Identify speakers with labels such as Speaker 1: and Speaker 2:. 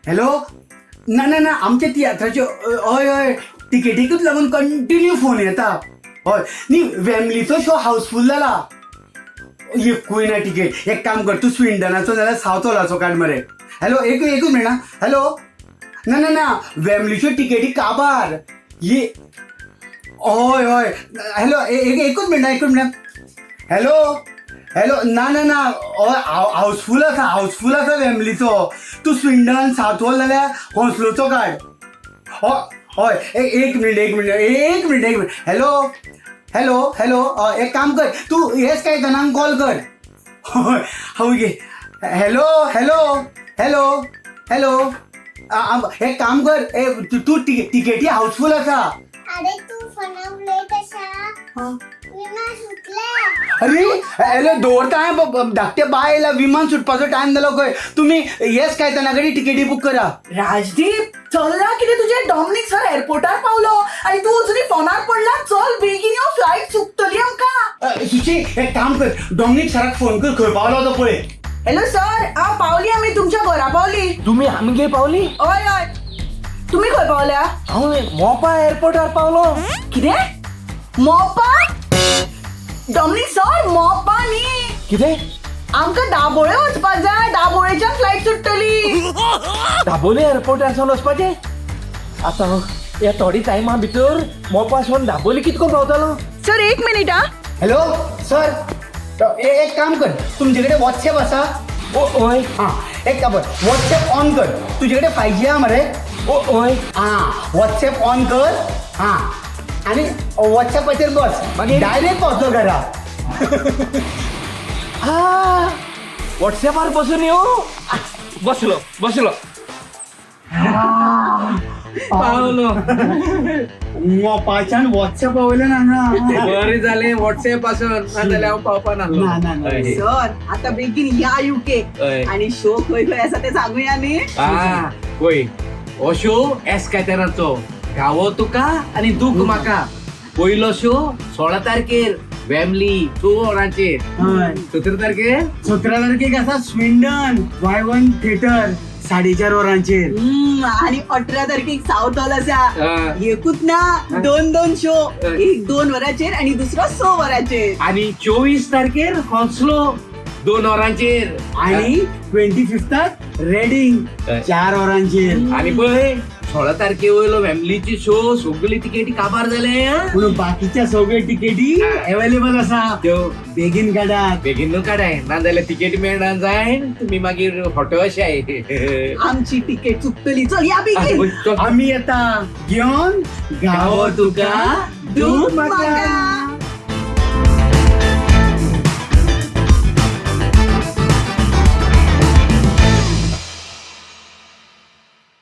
Speaker 1: Hello, ना ना ना, आमच्या तियात्राच्यो हय हय टिकेटीकूच लागून कंटिन्यू फोन येता. हय न्ही, वेमलीचो शो हाऊसफूल जाला, एकूय ना टिकेट. एक काम कर, तूं स्विंडनाचो जाल्यार सावथ हॉलाचो काड मरे. हॅलो, एक एकूच मिनट. हॅलो, ना ना ना, वेमलीच्यो टिकेटी काबार ये. हय हय, हॅलो, एक एकूच मिनट, एकूच मिनट. हॅलो हॅलो, ना ना ना, हय हाऊसफूल आसा, हाऊसफूल आसा वेमलीचो. तूं स्विंडन, सावथ हॉल जाल्यार होंसलोचो काड. हय हय, एक मिनट, एक मिनट, एक मिनट, एक मिनट. हॅलो हॅलो हॅलो, हय एक काम कर, तूं हेच काय जाणांक कॉल कर. हय हांव गे. हॅलो हॅलो हॅलो हॅलो, एक काम कर, ए तूं टिकेटी हाऊसफूल आसा.
Speaker 2: अरे, तू फोना उलयत आसा, विमान सुटले.
Speaker 1: अरे हॅलो, दवरता हांवें, धाकटे बाय येयला, विमान सुटपाचो टायम जालो खंय. तुमी येस कायताना कडेन टिकेटी बूक करा.
Speaker 3: राजदीप, चल्ला कितें तुजें? डॉमनीक सर एअरपोर्टार पावलो आनी तूं अजुनूय फोनार पडला. चल बेगीन यो, फ्लायट चुकतली आमकां.
Speaker 1: सुची, एक काम कर, डॉमनीक सराक फोन कर, खंय पावलो तो पळय.
Speaker 3: हॅलो सर, हांव पावली, आमी तुमच्या घरा पावली.
Speaker 4: तुमी आमगे पावली?
Speaker 3: हय हय, तुमी खंय पावल्या?
Speaker 4: हांव मोपा एअरपोर्टार पावलो.
Speaker 3: कितें मोपा? डॉमनीक सर, मोपा न्ही.
Speaker 4: कितें?
Speaker 3: आमकां दाबोळे वचपाक जाय, दाबोळेच्यान फ्लायट सुट्टली.
Speaker 4: दाबोली एअरपोर्टार सावन वचपाचें? आतां ह्या थोडी टायमा भितर मोपा सावन दाबोली कितको पावतलो?
Speaker 3: सर, एक मिनीट हा.
Speaker 1: हॅलो सर, एक काम कर, तुमचे कडेन वॉट्सएप आसा?
Speaker 4: ओ हय.
Speaker 1: आं, एक काम कर, वॉट्सएप ऑन कर. तुजे कडेन 5G आहा मरे?
Speaker 4: ओ हय.
Speaker 1: आं, वॉट्सएप ऑन कर. आं, आनी वॉट्सएपाचेर बस.
Speaker 4: मागीर?
Speaker 1: डायरेक्ट पावतलो घरा.
Speaker 4: आ, वॉट्सएपार बसून यो. बसलो बसलो, पावलो.
Speaker 1: मोपाच्यान वॉट्सएपा वयल्यान हांगा.
Speaker 5: बरें जालें वॉट्सएप आसून, नाजाल्यार हांव पावपा नासलो.
Speaker 1: ना, ना, ना.
Speaker 5: हय.
Speaker 3: सर, आता बेगीन या युके
Speaker 5: हय.
Speaker 3: आणि शो खंय खंय आसा ते सांगूया न्ही.
Speaker 5: आ, पळय, हो शो एस कायतानाचो, गावो तुका आनी दूख म्हाका. पयलो शो 16 तारखेर वेमली 2 वरांचेर.
Speaker 1: हय.
Speaker 5: 17 तारखेर?
Speaker 1: 17 तारखेक आसा स्विंडन वाय 1 थिएटर, 4:30 वरांचेर.
Speaker 3: आणि 18 तारखेक साऊथ हॉल आसा.
Speaker 5: हा.
Speaker 3: एकूच ना, दोन दोन शो.
Speaker 5: हय.
Speaker 3: एक 2 वरांचेर आणि दुसरो 6 वरांचेर.
Speaker 5: आनी 24 तारखेर होंसलो 2 वरांचेर.
Speaker 1: आणि 25 ताक रेडिंग
Speaker 5: हय.
Speaker 1: 4 वरांचेर.
Speaker 5: आनी पळय, 16 तारखे वयलो वेमलीची शो सगळी तिकेटी काबार जाले हा.
Speaker 1: पूण बाकीच्या सगळे तिकेटी अवेलेबल आसा.
Speaker 5: त्यो
Speaker 1: बेगीन काडात.
Speaker 5: बेगीन न्हू काडाय, नाजाल्यार तिकेट मेळना जायन, तुमी मागीर फोटो अशे.
Speaker 3: आमची तिकेट चुकतली, चल या बेगीन.
Speaker 1: आमी येता घेवन गावो तुका दूख म्हाका.